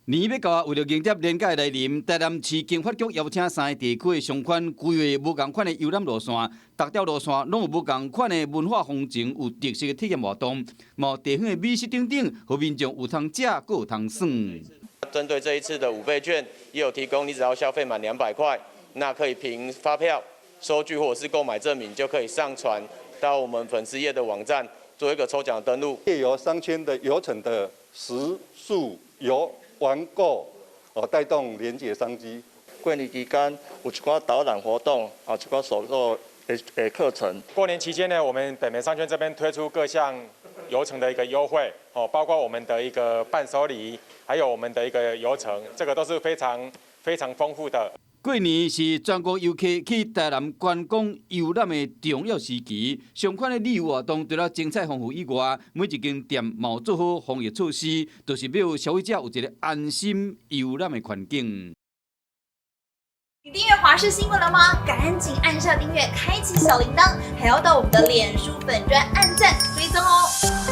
年欲到啊，為著迎接年假來臨，台南市經發局邀請三個地區的商圈規劃無仝款的遊覽路線，逐條路線攏有無仝款的文化風情，有特色的體驗活動，嘛有地方的美食等等，予民眾有通食，閣有通耍。針對這一次的五倍券，也有提供，你只要消費滿200塊，那可以憑發票、收據或者是購買證明，就可以上傳到我們粉絲頁的網站，做一個抽獎登錄。借由商圈的遊程的食宿遊玩購，哦，帶動連結商機。過年期間有一寡導覽活動，啊，一寡手作的課程。過年期間呢，我們北門商圈這邊推出各項遊程的一個優惠，哦，包括我們的一個伴手禮，還有我們的一個遊程，這個都是非常非常豐富的。過年是全國遊客去台南觀光遊覽的重要時期，相關的旅遊活動除了精彩豐富以外，每一間店嘛有做好防疫措施，就是欲消費者有一個安心遊覽的環境。你訂閱華視新聞了嗎？趕緊按下訂閱，開啟小鈴鐺，還要到我們的臉書粉專按讚追蹤哦。